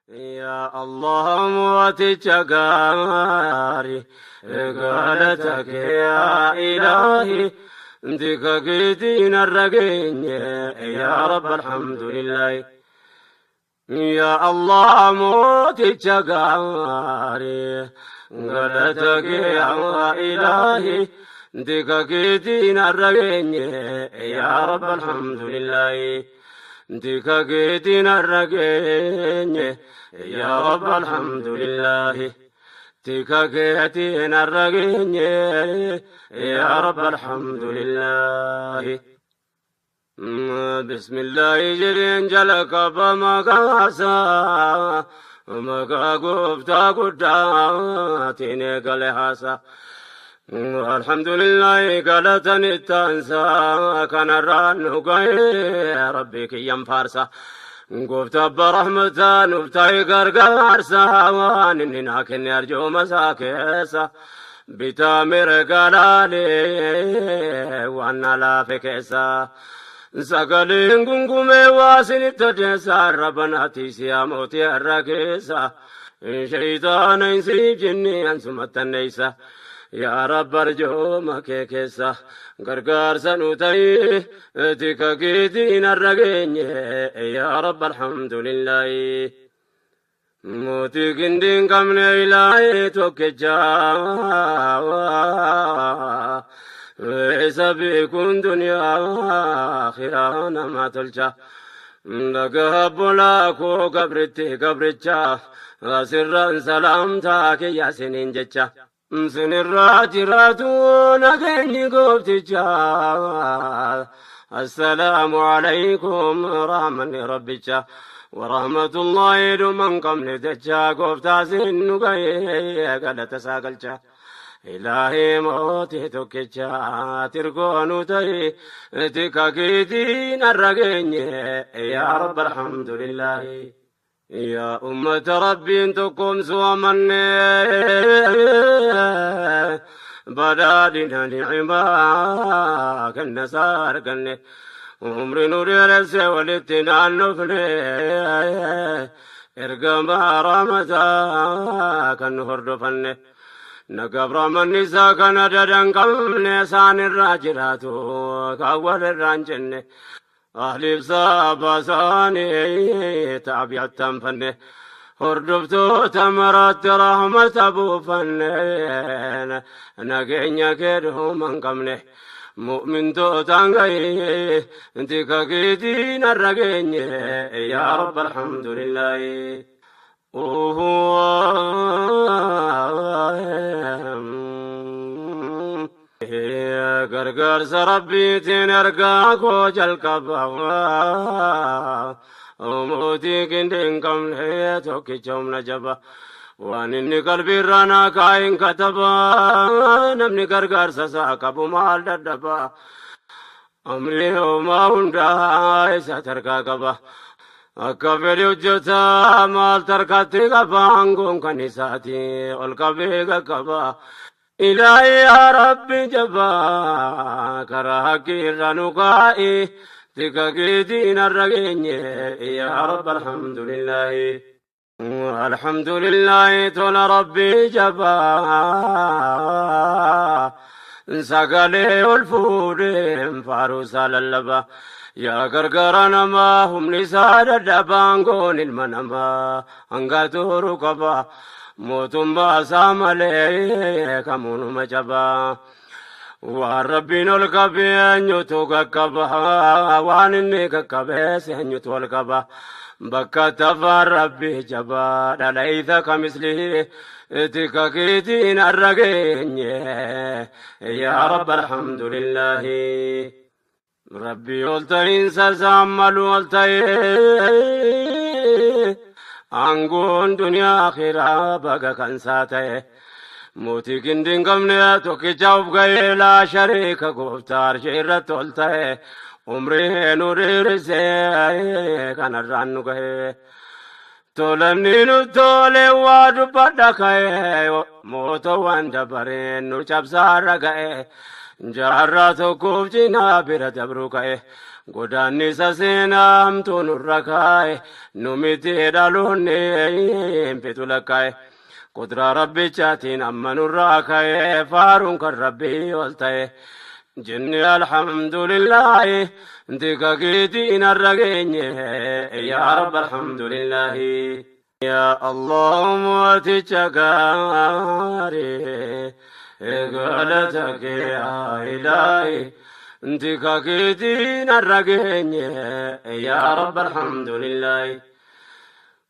Yaa Allah mooticha gaarii, galata kee yaa ilaahi, tika keetiin har'a geenye, yaa Rabbi alhamdulillahi. Yaa Allah mooticha gaarii, galata kee yaa ilaahi, tika keetiin har'a geenye, yaa Rabbi alhamdulillahi. Tika keetiin har'a geenye, yaa Rabbi alhamdulillahi. Tika keetiin har'a geenye, yaa Rabbi alhamdulillahi. Bismillahi jedheen jalqaba maqaasaa, maqaa gooftaa guddaatiin eegale haasaa. Alhamdulillahi galatan ittaansaa, kanarraan nu ga'ee Rabbi kiyyan faarsa. Gooftaa abbaa rahmataa nuuf ta'e gargaarsa, waan inni naa kenne arjooma isaa keessa. Bitaa mirga laalee waan na laafe keessa. Sagaleen gungumee waa isinitti odeessa, arraba naatti siyaa mootii har'a keessa. Shayitaana hin siif jinni ansumattanneessa. Yaa Rabbi arjooma kee keessa gargaarsa nu ta'i, tika keetiin har'a geenye, yaa Rabbi alhamdulillahi. Mootii gindii hin qabne ilaahee tokkicha, isa beekuun duniyaa akhiraa nama tolcha. Dhagaa bolaa koo gabritti gabricha, asirraan salaamtaa kiyya siniin jecha. Sinirraa jiraatu nageenyi goofticha. Assalaamu alaykum rahmanni rabbicha. Warahmatullahi dhuman qabne jecha, gooftaa sin nu ga'ee galata isaa galcha. Ilaahii mootii tokkicha tirgoo nu ta'e, tika keetiin har'a geenye, yaa Rabbi alhamdulillahi. Yaa ummata Rabbiin tokkoomsuu amanne, badhaadhina ni'imaa kenna isaa arganne, umri nu dheeresse walitti naannofne, ergamaa rahmataa kan nu hordofanne. Nagabramanni isaa kana dadan qabne, isaan irraa jiraatu kan walirraa hin jenne. Ahliif saaba isaanii taabi'attan fanne, hordoftoota maraatti rahmata buufanne, nageenya kee dhuma hin qabne. Mu'mintootaan gahee tika keetiin har'a geenye, yaa Rabbi alhamdulillahi. Gargaarsa Rabbiitiin ergaa koo jalqaba. Mootii gindii hin qabne tokkicha humna jaba. Waan inni qalbiirraa naa kaa'in kataba. Namni gargaarsa isaa qabu maal dadhaba? Amri homaa hundaa isa tarkaa qaba. Akka fedhe hojjeta maal tarkaatti qaba, aangoon kan isaati ol qabee qaqqaba. Ilaahi yaa Rabbi jabaa, karaa haqqii irra nu kaa'i, tika keetiin har'a geenye, yaa Rabbi alhamdulillahi. Alhamdulillahi tola Rabbi jabaa, sagalee ol fuudheen faaruusaa lallaba. Yaa gargaara namaa humni isaa dadhabaan, goon ilma namaa hanga turu qaba. Mootummaa isaa malee kamuunuma cabaa. Waan Rabbiin ol qabee eenyutu qaqqaba? Waan inni qaqqabees eenyutu ol qaba? Bakka tafaan Rabbi jabaa dhalaysa kamislihi, tika keetiin har'a geenye, yaa Rabbi alhamdulillahi. Rabbi ol ta'iinsa isaan malu ol ta'ee, aangoon duniyaa akhiraa baga kan isaa ta'e. Mootii gindii hin qabne tokkicha of ga'ee, laa shariika gooftaa arshii irratti ol ta'e, umrii nu dheerisee kanarraan nu ga'e. Tolanni nu tole waa dubbadha ka'e, mootowwan dabareen nu cabsaarra ga'e. Jaarraa tokkoof cinaa bira dabru ka'e. Godaannisa seenaa hamtuu nurra kaa'e, nu miti dhaloonni hin fitu lakkaa'e. Qudraa rabbichaatiin amma nurraa ka'e, faaruun kan rabbii ol ta'e. Jenne alhamdulillaahi, tika keetiin har'a geenye, yaa rabba alhamdulillaahi. Yaa Allah mooticha gaarii, galata kee yaa ilaahi, tika keetiin har'a geenye, yaa rabba alhamdulillaahi.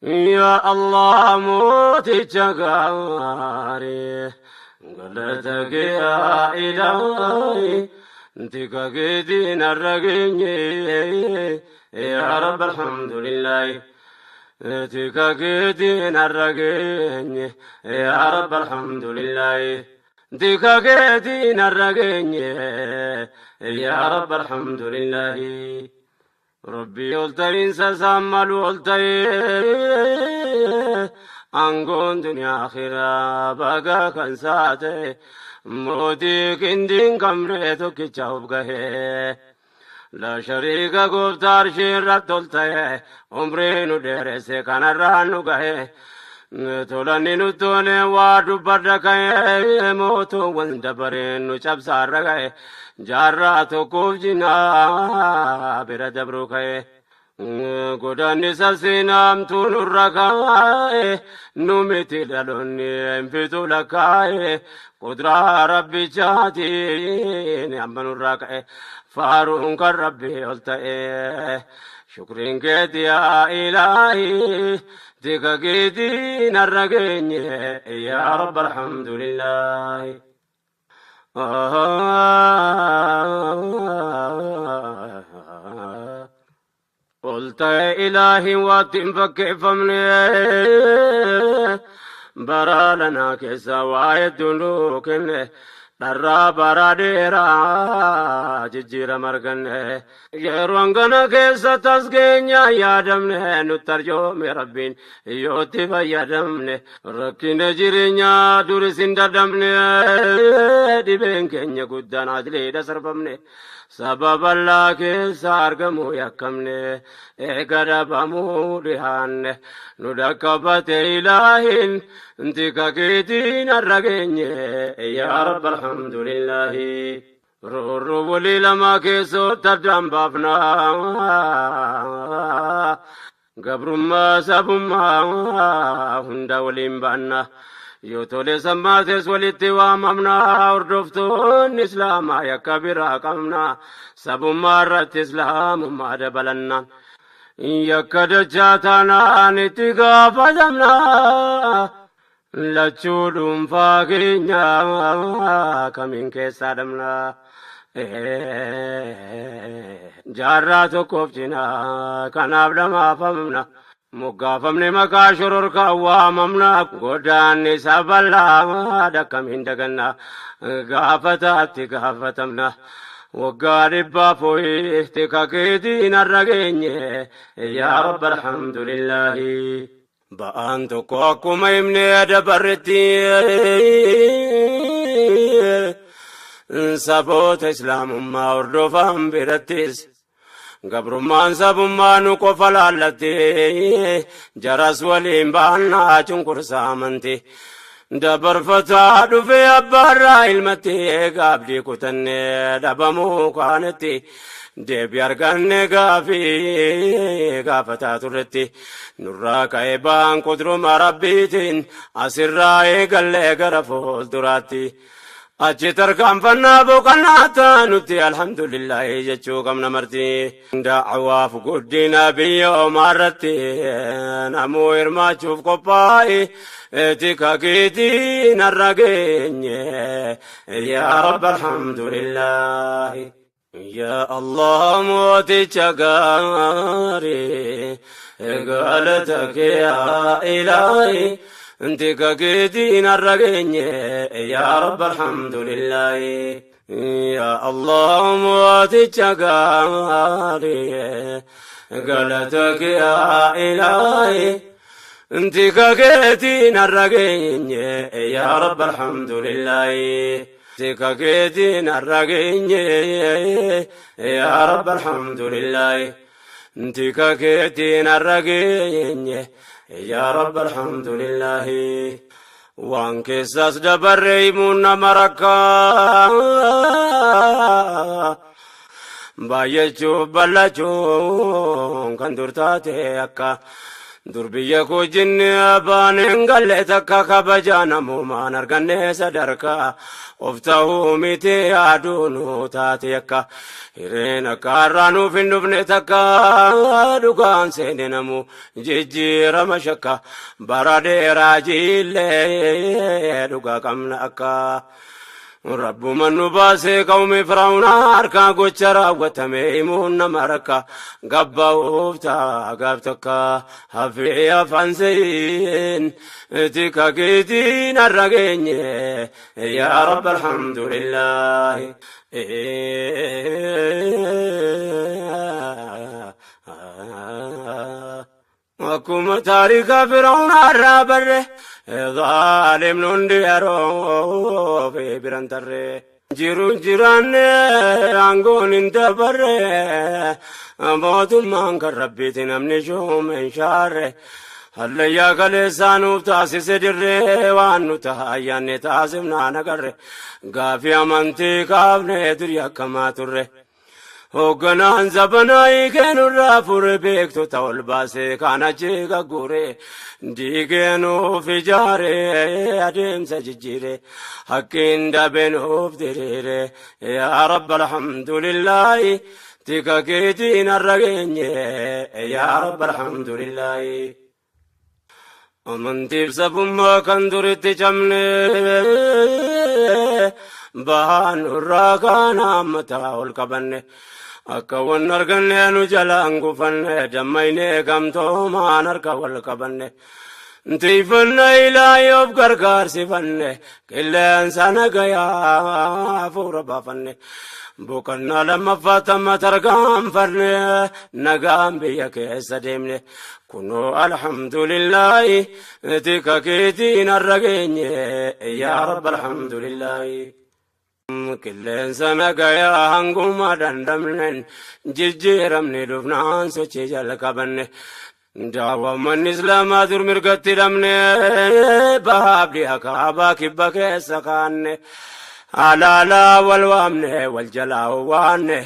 Yaa Allah mooticha gaarii, galata kee yaa ilaahi, tika keetiin har'a geenye, yaa rabba alhamdulillaahi. Tika keetiin har'a geenye, yaa rabba alhamdulillaahi. Tika keetiin har'a geenye, yaa rabba alhamdulillaahi. Rabbii ol ta'iinsa isaan malu ol ta'ee, aangoon duniyaa akhiraa baga kan saate, mootii qindiin kamree tokkicha of gahee. La shariika gooftaa arshii irratti ol ta'e, umrii nu dheeresse kanarraan nu gahe. Tolanni nu tole waa dubbadha ka'e, mootuuwwan dabareen nu cabsaarra ga'e, jaarraa tokkoof jinaa bira dabru ka'e. Godaannisa seenaamtuu nurra kaa'e, nu miti dhaloonni hin fitu lakkaa'e, qudraa rabbichaatiin amma nurraa ka'e, faaruun kan rabbii ol ta'e. Shukriin keeti yaa ilaahi, tika keetiin har'a geenye, yaa rabba alhamdulillaahi. Ol ta'e ilaahi waatti hin fakkeeffamne, bara lanaa keessa waa hedduu nuu kenne, dharraa bara dheeraa jijjiirama arganne. Yeroo hangana keessa tas keenya yaadamne, nutti arjoome rabbiin yootti fayyadamne. Rakkina jireenyaa duris hin dadhabne, dhibeen keenya guddaan adliidha sarbamne. Saba bal'aa keessa argamu yakkamne, eega dhabamuu dhihaanne, nu dhaqqabate ilaahin, tika keetiin har'a geenye, yaa rabba alhamdulillaahi. Roorroo walii lama keessootti addaan baafna. Gabrummaa sabummaa hunda waliin baanna. Yoo tole sammaates walitti waamamna. Hordoftoonni islaamaa yakka biraa qabna. Sabummaa irratti islaamummaa dabalanna. Yakka dachaa taanaan itti gaafatamna. Lachuu dhuunfaa keenya kamiin keessaa dhabna. Jaarraa tokkoof cinaa kanaaf dhamaafamna. Moggaafamne maqaa shororkaa waamamna. Godaanni bal'aa akkamiin daganna. Gaafataatti gaafatamna. Waggaa dhibbaaf ho'i tika keetiin har'a geenye, yaa rabba alhamdulillaahi. Ba'aan tokko akkuma himne dabarretti, saboota islaamummaa hordofan birattis gabrummaan sabummaa nu qofa laallatti, jaras waliin baannaa cunqursaa amanti. Dabarfataa dhufee abbaarraa ilmatti, gaabdii kutannee dhabamuu kaanetti, deebii arganne gaafii gaafataa turretti. Nurraa ka'ee ba'aan qudruma rabbiitiin asirraa eegallee gara fuulduraatti. Achi tarkaanfannaa boqonnaa taanutti alhamdulillahi jechuu qabna marti. Da'awaaf guddina biyya omaarratti namuu hirmaachuuf qophaa'e, tika keetiin har'a geenye, yaa rabba alhamdulillahi. Yaa Allah mooticha gaarii, galata kee yaa ilaahi, tika keetiin har'a geenye, yaa rabba alhamdulillahi. Yaa Allah mooticha gaarii, galata kee yaa ilaahi, tika keetiin har'a geenye, yaa rabba alhamdulillahi. Tika keetiin har'a geenye, yaa Rabbi alhamdulillahi. Tika keetiin har'a geenye, yaa Rabbi alhamdulillahi. Waan keessaas dabarre himuun nama rakkaa. Baay'achuuf bal'achuun kan dur taate akka dur biyya koo jinni abbaan hin galle takka kabajaa namoomaan arganne sadarkaa of ta'uu miti yaaduu nu taate akka hireen akka har'aa nuuf hin dhufne takka dhugaan seene namu jijjiirama shakka bara dheeraa jiillee dhugaa qabna akka. Rabbuma nu baasee qawmi Firaa'uunaa harkaa gocha raawwatame himuun nama rakka gabba'uuf ta'a gaaf takka hafee afaan se'iin tika keetiin har'a geenye, yaa Rabbi alhamdulillaahi. Akkuma taarika Firaa'uunaa irraa barre, zaalimni hundi yeroo fi biran tarre. Jiruun jiraanne aangoon hin dabarre, mootummaan kan Rabbiiti, namni shuume hin shaarre. Hallayyaa kaleessaa nuuf taasise dirree, waan nu ta'a ayyaanne taasifnaa nagarre. Gaafii amantii kaafne durii akkamaa turre. Hoogganaan zabanaa hiikee fure, beektota ol baasee kan achi gaggure, diigee nuuf ijaare, adeemsa jijjiire, hakkiin dabe nuuf diriire, yaa Rabbi alhamdulillaahi. Tika keetiin har'a geenye, yaa Rabbi alhamdulillaahi. Amantiif sabummaa kan duritti cabne bahaan nurraa kaana mataa ol qabanne, akka wan arganne nu jalaan gufanne, dammaynee gamtoomaan harka wal qabanne. Tiifanna ilaahi of gargaarsifanne, qilleensa nagayaa hafuura baafanne. Boqonnaa lammaffaa tamma tarkaanfanne, nagaan biyya keessa deemne. Kunoo alhamdulillaahi, tika keetiin har'a geenye, yaa Rabbi alhamdulillaahi. Qilleensa nagayaa hanguma dandamnen, jijjiiramni dhufnaan sochii jalqabanne. Daawwammanni Islaamaa dur mirgatti dhabne, bahaaf dhiha kaabaa kibba keessa kaanne. Alaalaa wal waamne, wal jalaa waanne.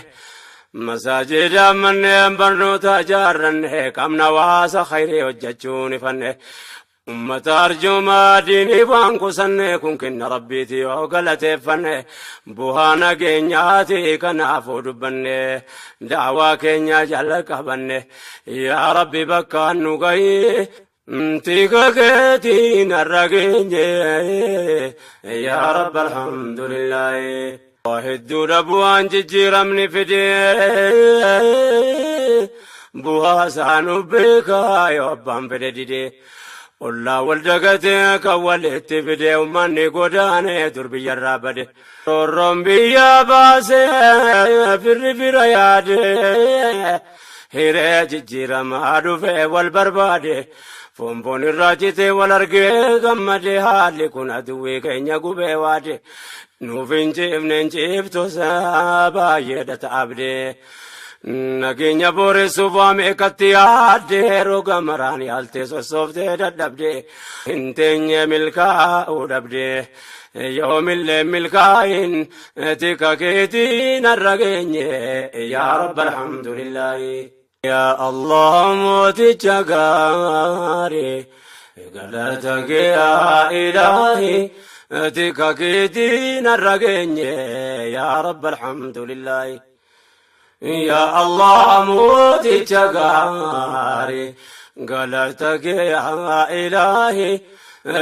Masaajida manneen barnoota ijaarranne, qabna waasa khayrii hojjechuun ifanne. Ummata arjoomaa diinii waan kusanne, kun kenna Rabbiiti yoo galateeffanne, bu'aa nageenyaati kanaafuu dubbanne, daawaa keenya jala qabanne, yaa Rabbi bakkaan nu gahi. Tika keetiin har'a geenye, yaa Rabbi alhamdulillaahi. Hedduudha bu'aan jijjiiramni fidee, bu'aa isaanuu beekaa yoo abbaan fedhe didee. Ollaa wal dagatee kan walitti fidee, uummanni godaanee dur biyyarraa bade. Roorroon biyya baasee firri fira yaade, hiree jijjiiramaa dhufee wal barbaade. Foonfoon irraa citee wal argee gammade, haalli kun aduwwii keenya gubee waade. Nuuf hin ciifne, hin ciiftu baay'eedha ta'abdee. Nageenya booressuuf waa meeqatti yaadde, roga maraan yaaltee sossooftee dadhabde, hin teenye milkaa'uu dhabde. Yoomillee milkaa'in, tika keetiin har'a geenye, yaa Rabbi alhamdulillaahi. Yaa Allah mooticha gaarii, galata kee yaa Ilaahi, tika keetiin har'a geenye, yaa Rabbi alhamdulillaahi. Yaa Allah mooticha gaarii, galata kee yaa Ilaahi,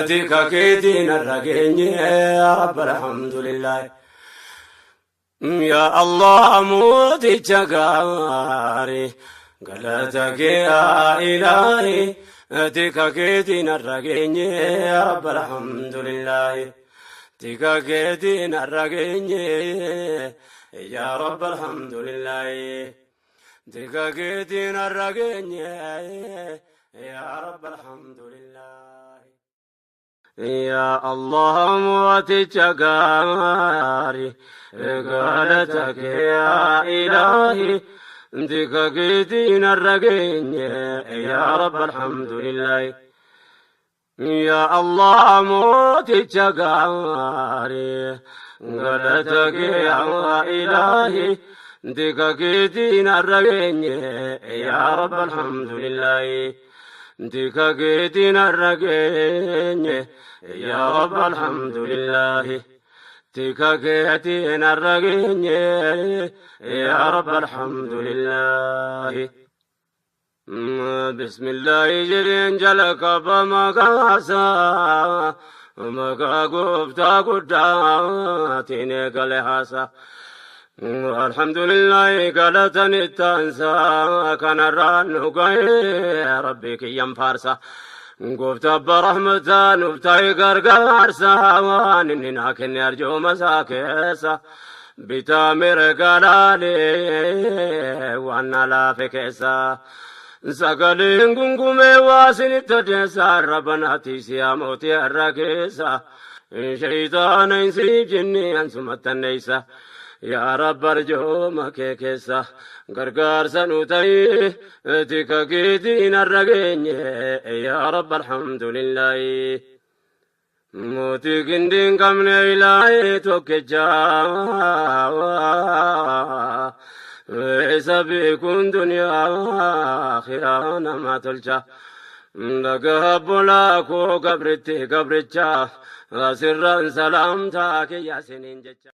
tika keetiin har'a geenye, yaa Rabbi alhamdulillaahi. Yaa Allah mooticha gaarii, galata kee yaa Ilaahi, tika keetiin har'a geenye, yaa Rabbi alhamdulillaahi. Tika keetiin har'a geenye, yaa Rabbi alhamdulillaahi. Tika keetiin har'a geenye, yaa Rabbi alhamdulillaahi. Yaa Allah mooticha gaarii galata kee yaa ilaahi tika keetiin har'a geenye yaa Rabbi alhamdulillahi. Yaa Allah mooticha gaarii galata kee yaa ilaahi tika keetiin har'a geenye yaa Rabbi alhamdulillahi. Tika keetiin har'a geenye yaa Rabbi alhamdulillahi. Tika keetiin har'a geenye yaa Rabbi alhamdulillahi. Bismillahi jedheen jalqaba maqaasaa maqaa gooftaa guddaatiin eegale haasaa. Alhamdulillahi galatan ittaansaa kanarraan nu ga'e Rabbi kiyyan faarsa. Gooftaa abbaa rahmataa nuuf ta'e gargaarsa waan inni naa kenne arjooma isaa keessa. Bitaa mirga laalee waan na laafe keessa. Sagaleen gungumee waa isinitti odeessa rabbanaati siyaa mootii har'a keessa. Shayitaana hin siif jinni ansumattanneessa. Yaa Rabbi arjooma kee keessa gargaarsa nu ta'i tika keetiin har'a geenye yaa Rabbi alhamdulillahi. Mootii gindii hin qabne ilaahee tokkicha isa beekuun duniyaa akhiraa nama tolcha. Dhagaa bolaa koo gabritti gabricha asirraan salaamtaa kiyya isiniin jecha.